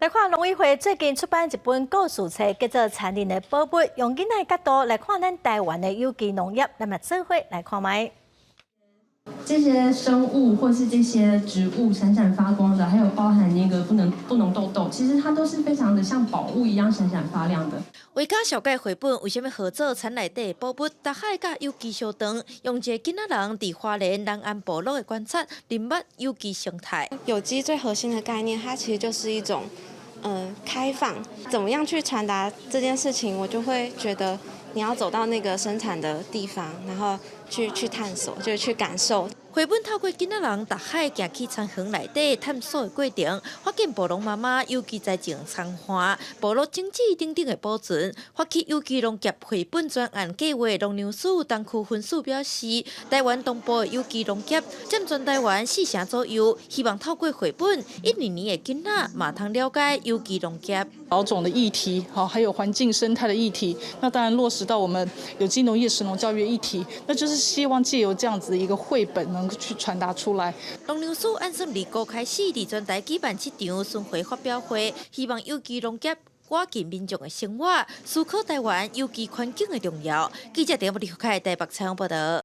來看農委會最近出版一本故事冊，叫做《殘忍的寶物》，用囡仔的角度來看咱台灣的有機農業，咱嘛做伙來看覓。這些生物或是這些植物閃閃發光的，還有包含那個不能痘痘，其實它都是非常的像寶物一樣閃閃發亮的。維嘉紹介繪本為啥物號做田內底的寶物？大海佮有機相當，用一個囡仔人佇花蓮南安部落的觀察，認捌有機生態。有機最核心的概念，它其實就是一種開放。怎麼樣去傳達這件事情，我就會覺得你要走到那個生產的地方，然後去探索，就是去感受。繪本透過囡仔人踏海行去田園內底探索的過程，發現部落媽媽有機栽種蔥花、部落種子等等的保存。發起有機農業繪本專案計劃農糧署東區分署表示，台灣東部的有機農業佔全台灣四成左右，希望透過繪本，一年年的囡仔嘛通了解有機農業。保種的議題，好，還有環境生態的議題，那當然落實到我們有機農業食農教育議題，那就是希望借由這樣子一個繪本能夠去傳達出來。農糧署按算二五開始佇全台舉辦七場巡迴發表會，希望有機農業改進民眾的生活，思考台灣有機環境的重要。記者陳立凱台北採訪報道。